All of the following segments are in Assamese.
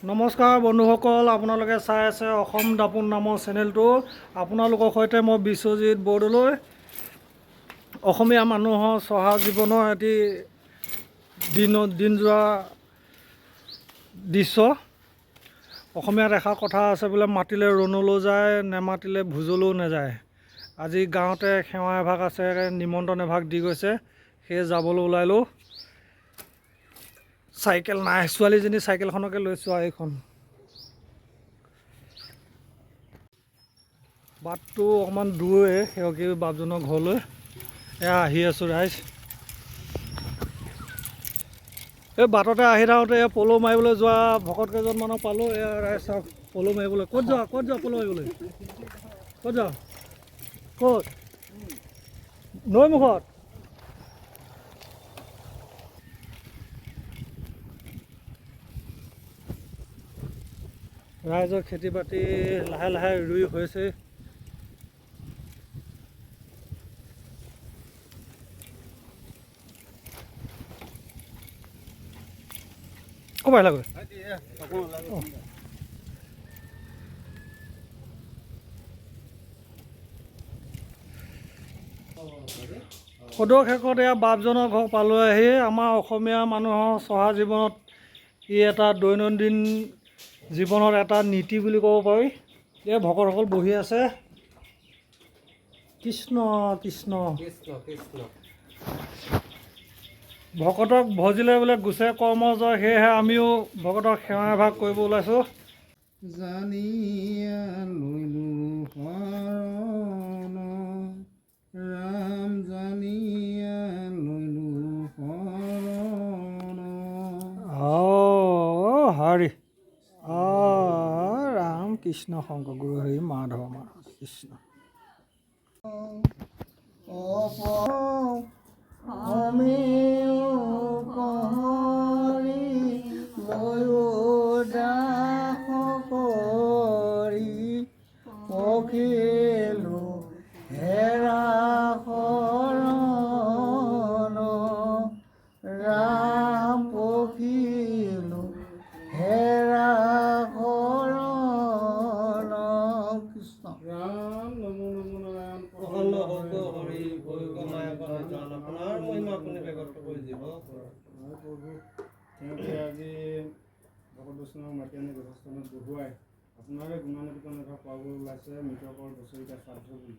নমস্কাৰ বন্ধুসকল, আপোনালোকে চাই আছে অসম দাপোন নামৰ চেনেলটো। আপোনালোকৰ সৈতে মই বিশ্বজিত বৰদলৈ। অসমীয়া মানুহৰ চহা জীৱনৰ এটি দিন যোৱা দৃশ্য। অসমীয়াত এষাৰ কথা আছে বোলে, মাতিলে ৰণলৈ যায়, নেমাতিলে ভোজলৈও নাযায়। আজি গাঁৱতে সেৱা এভাগ আছে, নিমন্ত্ৰণ এভাগ দি গৈছে, সেয়ে যাবলৈ ওলালোঁ। চাইকেল নাই, ছোৱালীজনী চাইকেলখনকে লৈছোঁ আৰু এইখন। বাটটো অকণমান দূৰৰে সেৱকী বাপজনৰ ঘৰলৈ। এয়া আহি আছোঁ ৰাইজ। এই বাটতে আহি থাকোঁতে এই পল' মাৰিবলৈ যোৱা ভকত কেইজনমানক পালোঁ। এয়া ৰাইজ চাওক, পল' মাৰিবলৈ ক'ত যোৱা, ক'ত যোৱা, পল' মাৰিবলৈ ক'ত যোৱা, ক'ত? নৈ মুখত। ৰাইজৰ খেতি বাতি লাহে লাহে ৰুই হৈছে। ক'ব আহিলাগৈ। সদৌ শেষত এয়া বাপজনৰ ঘৰ পালোঁ আহি। আমাৰ অসমীয়া মানুহৰ চহা জীৱনত ই এটা দৈনন্দিন জীৱনৰ এটা নীতি বুলি ক'ব পাৰি। এই ভকতসকল বহি আছে। কৃষ্ণ কৃষ্ণ। কৃষ্ণ কৃষ্ণ। ভকতক ভজিলে বোলে গুচে কৰ্ম জয়, সেয়েহে আমিও ভকতক সেৱা এভাগ কৰিব ওলাইছোঁ। জানিয়া লৈলো শৰণ, ৰাম জানিয়া লৈলো শৰণ। অ হৰি অ ৰাম কৃষ্ণ শংকৰ গুৰু হৰি মাধৱ মাধৱ কৃষ্ণ। আমিও কহৰি লয়ো দাস কৰি পখিলো হেৰা শৰণ, ৰাম পখিলো হেৰা শৰণ। কৃষ্ণ। ৰাম নমো নমো নাৰায়ণ। প্ৰসন্ন হওক হৰি ভৈগ মায়া জান আপোনাৰ মহিমা আপুনি বেগত কৰি জীৱ। হয় প্ৰভু, তেওঁকে আজি ভকত বৈষ্ণৱক মাতি আনি গৃহস্থানত বহুৱাই আপোনাৰে গুণানুকীৰ্তন এভাগ পাবলৈ ওলাইছে মৃতকৰ বছৰিকা শ্ৰাদ্ধ বুলি।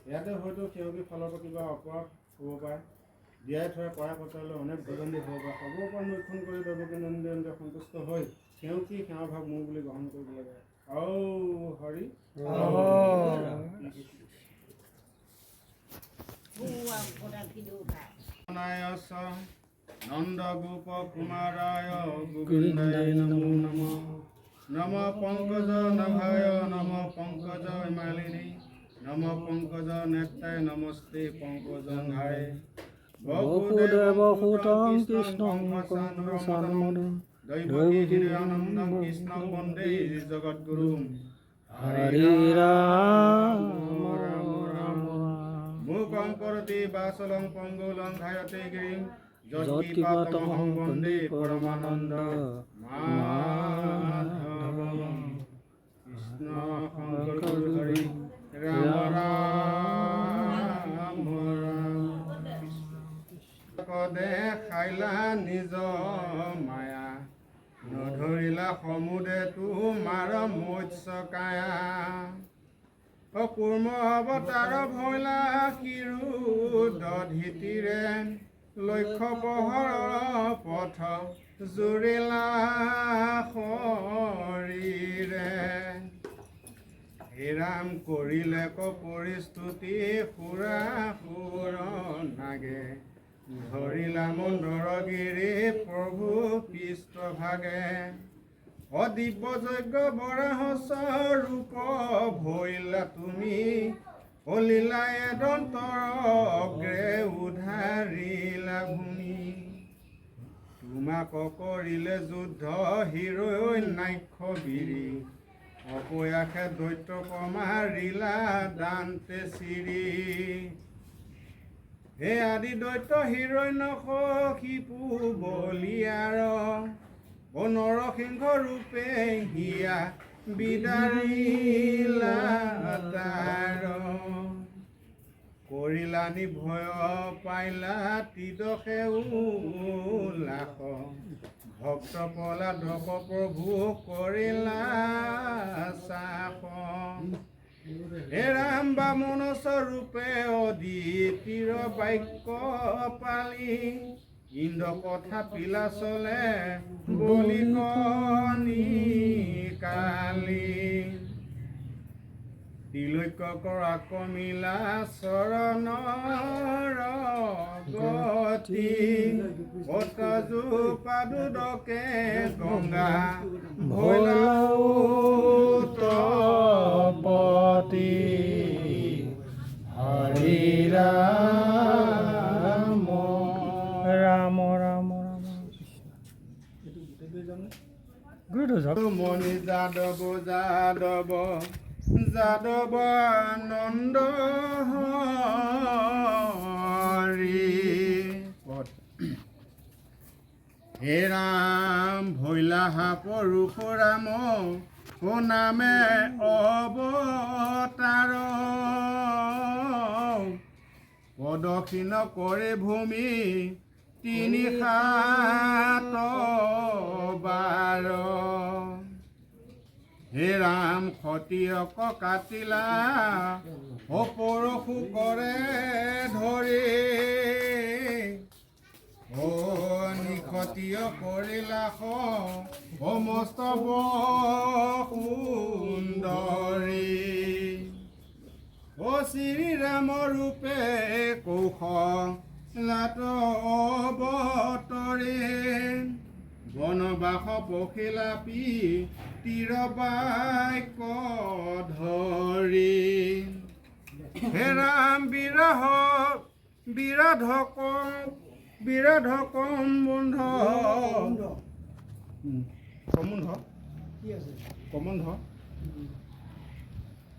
ইয়াতে হয়তো সেৱকীৰ ফালৰ পৰা কিবা অপৰাধ হ'ব পাৰে, দিয়াই থোৱা কৰাই কটালৈ অনেক ভজনী হ'ব পাৰে। সবৰ পৰা নিৰীক্ষণ কৰি দেৱকী নন্দনে সন্তুষ্ট হৈ সেৱকী সেৱাভাগ মোৰ বুলি গ্ৰহণ কৰিব লাগে। আৰু হৰি। নন্দ গোপ কুমাৰায় গোবিন্দায় নমো নমঃ। নম পঙ্কজ নভায় নম পঙ্কজ মালিনী নম পঙ্কজ নেত্ৰায় নমস্তে পঙ্কজংঘায়। বসুদেৱ সুতং কৃষ্ণং কংসানুমদন দৈৱকী হৃদয়ানন্দং কৃষ্ণং বন্দে জগদ্গুৰুম। হৰি ৰাম ৰাম ৰাম। মূকং কৰতি বাচলং পঙ্গুলং ঘায়তে গিৰিম যৎকৃপাতমহং বন্দে বন্দে পৰমানন্দ পৰমানন্দ মাধৱ। কৃষ্ণ শংকৰ গুৰু হৰি ৰাম ৰাম ৰাম। দেখাইলা নিজ মায়া, নধৰিলা সমুদে তোমাৰ মৎস্য কায়া। অকুৰ্ম অৱতাৰ ভৈলা কিৰু দধিতিৰে, লক্ষ্য পহৰৰ পথ জুৰিলা শৰীৰে। হে ৰাম কৰিলে পৰিস্তুতি সুৰা সুৰ নাগে, ধৰিলা মন্দৰ গিৰি প্ৰভু পৃষ্ঠভাগে। অদিব্য যজ্ঞ বৰাহ স্বৰূপ ভৈলা তুমি, অলীলায় দন্তৰ অগ্ৰে উধাৰিলা ভূমি। তোমাক কৰিলে যুদ্ধ হিৰণ্যাক্ষ বীৰি, অপয়াসে দৈত্য কমাৰিলা দান্তে চিৰি। হে আদি দৈত্য হিৰণ্য কশিপু বলিয়াৰ অ নৰসিংহ ৰূপে হিয়া বিদাৰিলা তাৰ। কৰিলানি ভয় পাইলা ত্ৰিদশে উল্লাস, ভক্ত প্ৰহ্লাদক প্ৰভু কৰিলা চাস। হে ৰাম, বামন স্বৰূপে অদিতিৰ বাক্য পালি, ইন্দ্ৰ কথা পিলা চলে বলি কণি কালি। তিলৈক কৰা কমিলা চৰণৰ গতি, কতজো পাদুদকে গংগা ভৈলা উতপতি। হৰি ৰাম। ৰাম ৰাম ৰাম, কৃষ্ণ। গুৰুদেৱ যাওক। মণি যাদৱ যাদৱ যাদৱ আনন্দ হৰি। হে ৰাম, ভৈলাহা পৰশুৰাম ও নামে অৱতাৰ, প্ৰদক্ষিণ কৰে ভূমি তিনি সাত বাৰ। হে ৰাম, খতিয়ক কাটিলা অপৰশু কৰে ধৰি, অ নিখতীয় কৰিলা সমস্ত সুন্দৰী। অ শ্ৰীৰাম ৰূপে কৌশলাত অৱতৰে, বনবাস পখিলা তীৰ বাক্য ধৰি। হে ৰাম, বিৰহ বিৰাধক বিৰাধক বন্ধ কমন্ধ কমন্ধ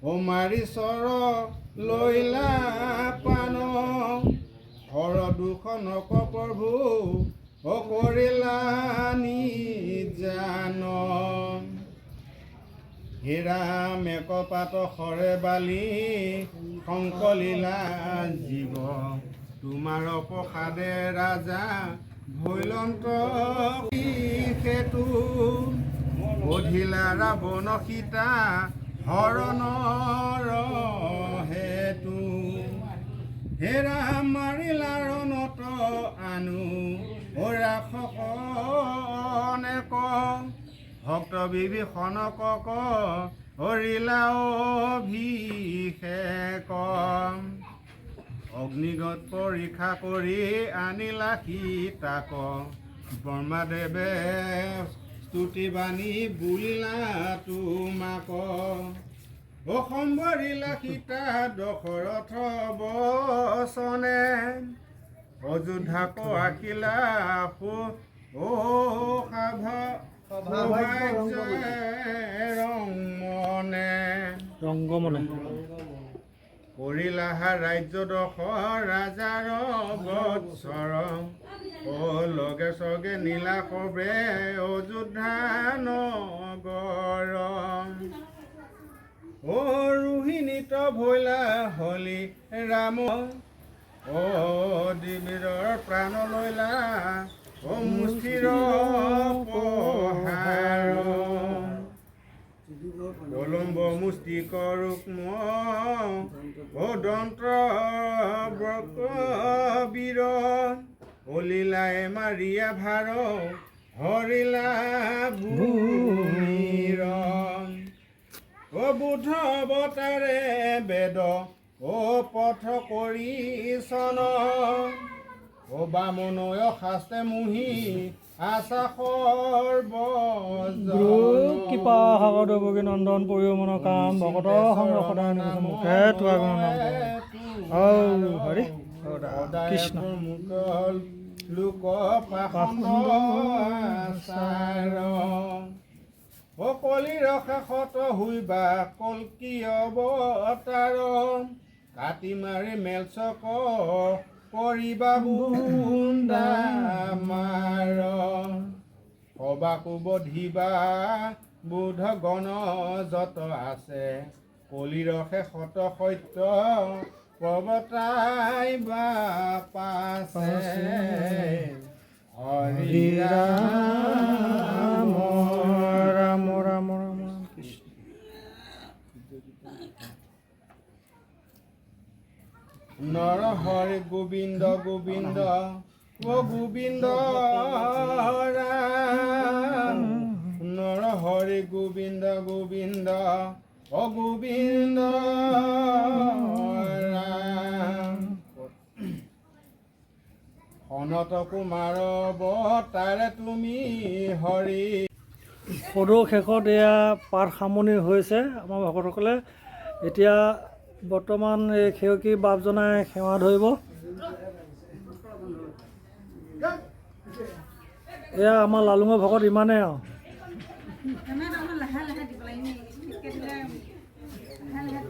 অ মাৰি চৰ লৈলা পান, হৰ দুখ নক প্ৰভু অ কৰিলা নিজান। হে ৰাম, একপাত সৰে বালি সংকলিলা জীৱ, তোমাৰ প্ৰসাদে ৰাজা ভৈলন্ত সেতু। অধিলা ৰাৱণ সীতা হৰণৰ হেতু। হে ৰাম, মাৰিলা ৰণত আনো ৰাক্ষস অনেক, ভক্ত বিভীষণক হৰিলা অভিষেক। অগ্নিগত পৰীক্ষা কৰি আনিলা সীতাক, ব্ৰহ্মাদেৱে স্তুতি বাণী বুলিলা তোমাক। অসম্বৰিলা সীতা দশৰথ বচনে, অযোধ্যাক আসিলা অ সৌভাগ্য ৰংমনে। ৰংগমনে। কৰিলাহা ৰাজ্য দশ ৰাজাৰ বৎসৰ, অ লগে চগে নীলা সবে অযোধ্যা নগৰ। অ ৰোহিণীত ভৈলা হলি ৰাম, অ দিবিৰৰ প্ৰাণ লৈলা অ মুষ্টিৰ প্ৰহাৰ। কলম্ব মুষ্টিক ৰুক্ম অ দন্ত বীৰ, অলীলাই মাৰিয়া ভাৰ হৰিলা ভূমিৰ। অ বুদ্ধ অৱতাৰে বেদ অ পথ কৰি চন, অ বামনয় শাস্তে মুহি আশা সৰ্বজন। গুৰু কৃপা সাগৰ দেৱকী নন্দন পৰিমন কাম ভকত সংগ সদায় মুখে তোৱা নাম হৰি কৃষ্ণ। লোক পাখণ্ড আচাৰ, সকলি ৰসাসত হুইবা কল্কি অৱতাৰ, কাটি মাৰি মেলচক কৰিবা বুন্দা মাৰ। সবাকো বধিবা বোধ গণ যত আছে কলিৰসে শত সত্য প্ৰৱতাই বা পাছে হৰি ৰাম ৰাম ৰাম ৰাম কৃষ্ণ। নৰ হৰি গোবিন্দ গোবিন্দ অ গোবিন্দ ৰাম নৰ হৰি গোবিন্দ গোবিন্দ অ গোবিন্দ ৰাম। সনত কুমাৰ অৱতাৰ তুমি হৰি। সদৌ শেষত এয়া পাঠ সামৰণি হৈছে। আমাৰ ভকতসকলে এতিয়া বৰ্তমান এই সেৱকী বাপজনাই সেৱা ধৰিব। এয়া আমাৰ লালুঙৰ ভকত ইমানেই আৰু। লাহে লাহে দিব লাগে, স্পীডকৈ দিলে লাহে লাহে।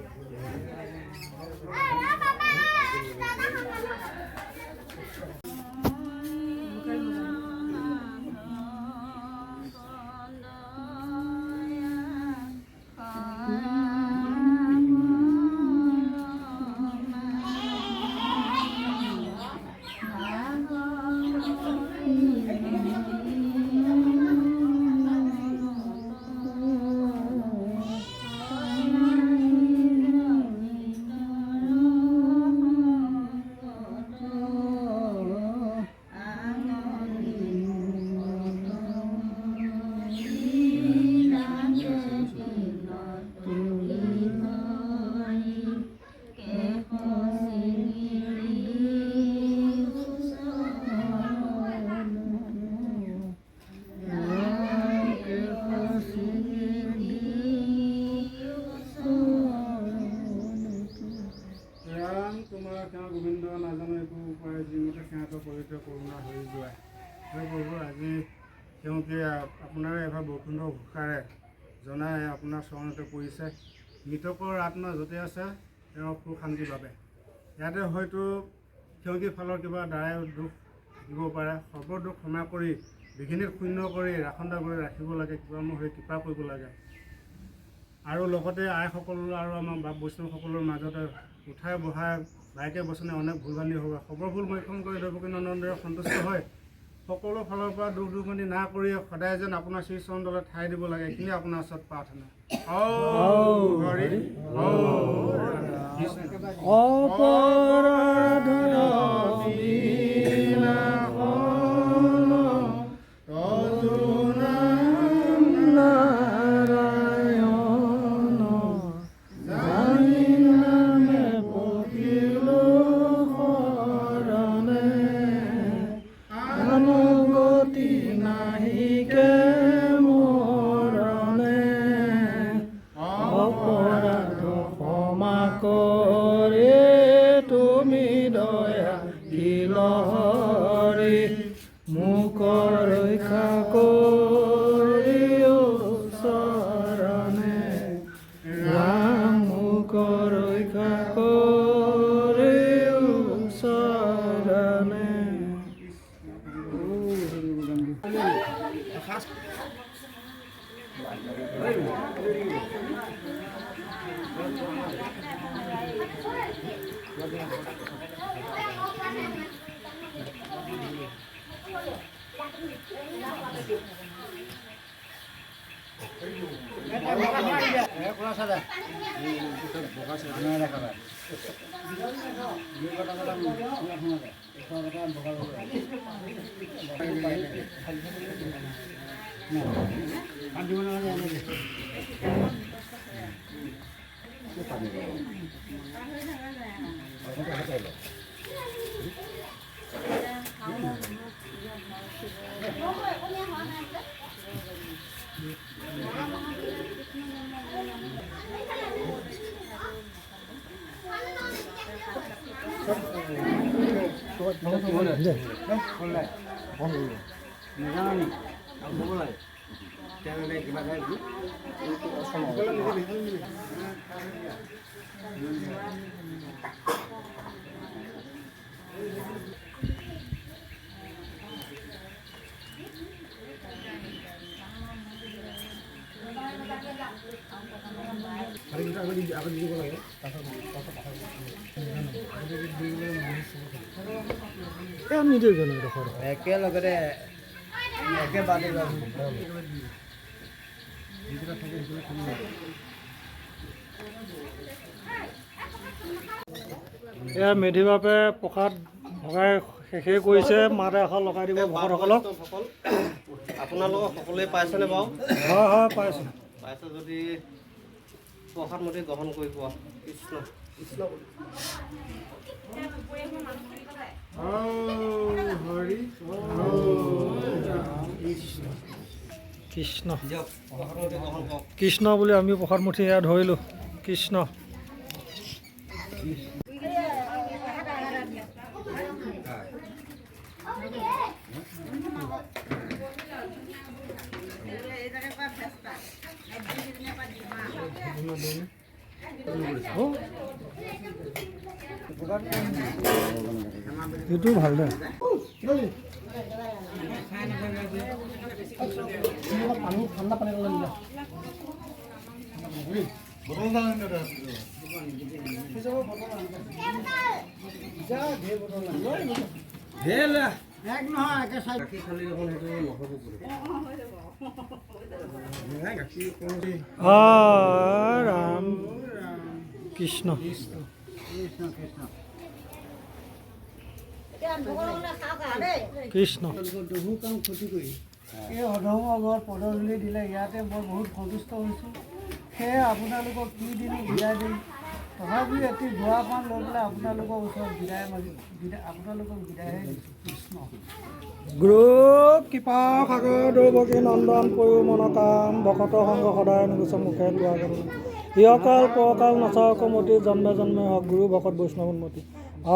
ৰাম তোমাৰ সেৱা গোবিন্দ নাজানো একো উপায়, যিমতে সেৱাটো পবিত্ৰ কৰোণা হৈ যোৱাই। হে প্ৰভু, আজি তেওঁকে আপোনাৰে এভাগ বৈকুণ্ঠ ঘোষাৰে জনাই আপোনাৰ চৰণতে পৰিছে। মৃতকৰ আত্মা য'তে আছে তেওঁৰ সুখ শান্তিৰ বাবে ইয়াতে হয়তো সেউকী ফালৰ কিবা দ্বাৰাই দুখ থাকিব পাৰে, সৰ্ব দুখ ক্ষমা কৰি বিঘিনিত শূন্য কৰি ৰাখন্দা কৰি ৰাখিব লাগে, কিবা মোৰ হৈ কৃপা কৰিব লাগে। আৰু লগতে আইসকল আৰু আমাৰ বাপ বৈষ্ণৱসকলৰ মাজতে উঠাই বহাই বাক্যে বচনে অনেক ভুল ভ্ৰান্তি হ'ব, সবৰ ভুল মক্ষণ কৰি দৈৱকী নন্দৰে সন্তুষ্ট হয় সকলো ফালৰ পৰা দুখ দুৰ্গন্ধি না কৰি সদায় যেন আপোনাৰ শ্ৰীচৰণ তলত ঠাই দিব লাগে, এইখিনি আপোনাৰ ওচৰত প্ৰাৰ্থনা। ঔ হৰি ঔ কৃষ্ণ। অপৰাধ বিনাশন তযু নাম নাৰায়ণ জানি নামে পশিলো শৰণে, আন গতি নাহিকে মৰণে। অপৰাধ ক্ষমা কৰে তুমি দয়া হৰি, মোক ৰক্ষা কৰিও চৰণে। ৰাম মোক ৰক্ষা কৰিও চৰণে। একেলগতে একেবাৰে। এয়া মেধি বাপে প্ৰসাদ ভগাই শেষেই কৰিছে। মাতে এষাৰ লগাই দিব ভকতসকলক। আপোনালোকক সকলোৱে পাইছেনে বাৰু? হয় হয়, পাইছোঁ। পাইছে যদি প্ৰসাদ মতে গ্ৰহণ কৰিব। কৃষ্ণ কৃষ্ণ। হৰি। কৃষ্ণ। দিয়ক, প্ৰসাদ মতে গ্ৰহণ কৰক। কৃষ্ণ বুলি আমি প্ৰসাদ মুঠি এয়া ধৰিলোঁ। কৃষ্ণ। এইটো ভাল দে। ঠাণ্ডা পানী। গাখীৰ খালি দেখোন সেইটো নহ'ব বোলো। ৰাম কৃষ্ণ। কৃষ্ণ। বহু কাম ক্ষতি কৰি এই অধমৰ ঘৰত পদধূলি দিলে, ইয়াতে মই বহুত সন্তুষ্ট হৈছোঁ। সেয়ে আপোনালোকক কি দিম, বিদায় দিম, তথাপিও এটি গোৱা পাণ লৈ পেলাই আপোনালোকৰ ওচৰত বিদায় মাগি বিদায়, আপোনালোকক বিদায়হে দিছোঁ। কৃষ্ণ। গুৰু কৃপা সাগৰ দৈৱকী নন্দন পয়ো মন কাম, ভকত সংগ সদায় নুগুচ মুখে লোৱা। ইহকাল পৰকাল নচাওক মতি, জন্মে জন্মে হওক গুৰু ভকত বৈষ্ণৱ উন্নতি।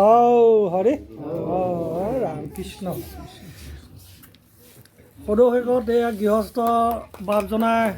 আও হৰি ৰাম। কৃষ্ণ। সদৌ শেষত এয়া গৃহস্থ বাপজনাই